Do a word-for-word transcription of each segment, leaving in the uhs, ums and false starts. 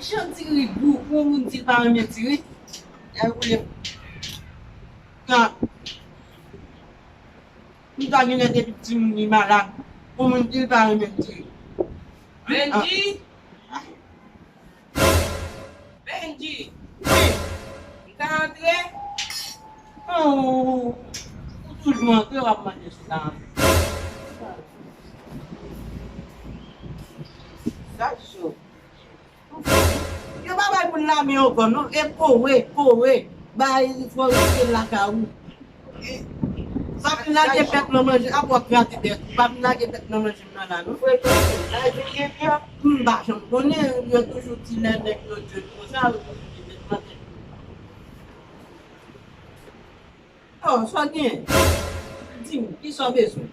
Jan ti ri gou, pou moun di l pa renmen ti ri. Lè l koule. Kan. M ta genlè depi timoun li malad. Pou moun di l pa renmen ti ri. Benji! Benji! Wi. M ka antre? Oh, ou toujou antre, w ap mande si w ka antre. Sa cho. Yo pa bay moun lame ankò non. E kore, kore. Bay fò rete lakay ou. E, pa vin lage bèt nan manje. Apa w ap grate bèt. Pa vin lage bèt nan manje m nan la non. M pa janm konnen. Yo toujou di lè nèg yo djòl konsa, yo toujou di bèt nan tèt. Oh, sa w gen? Di m, kisa w bezwen?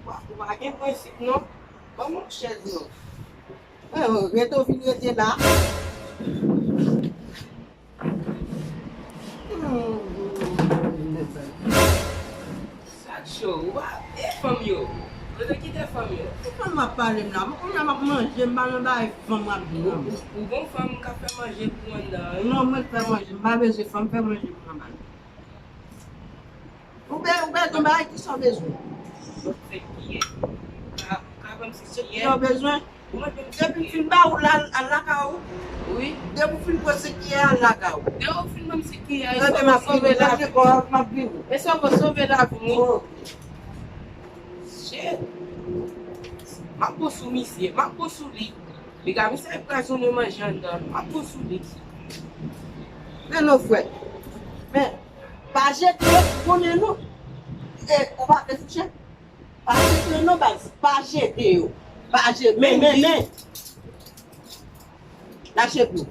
Ou pa gen prensip non. Ban m yon chèz non. Eh, oh, rete w vin rete la. Sa k cho, ou pa e fanm yo. Rete kite fanm yo. Ki fanm w ap pale m la? Mwen kounye a m ap manje, m pa nan bagay fanm w ap di non. Ou, ou gon fanm k ap fè manje pou ou anndan, wi. Non, mwen k fè manje, m pa bezwen fanm fè manje pou mwen ba nou. Ou be-, ou bezwen bagay, kisa w bezwen? Kisa w bezwen? Depi m fin ba ou la, al lakay ou. Wi. Depi w fin pran sèk kiyè, al lakay ou. Depi w fin ban m sèk kiyè, e sove lavi m. M ap vini. E sove lavi m, wi. Oh. Shit. M ap bon sou misye, m ap bon sou li. Piga misye empozonnen manje anndan, m ap bon sou li. Men non frè. Men, pa jete yo, konnen nou. E, ou pa vle touche? Pa jete yo non baz, pa jete yo. Pa jete, men, men, men. Lache pye w.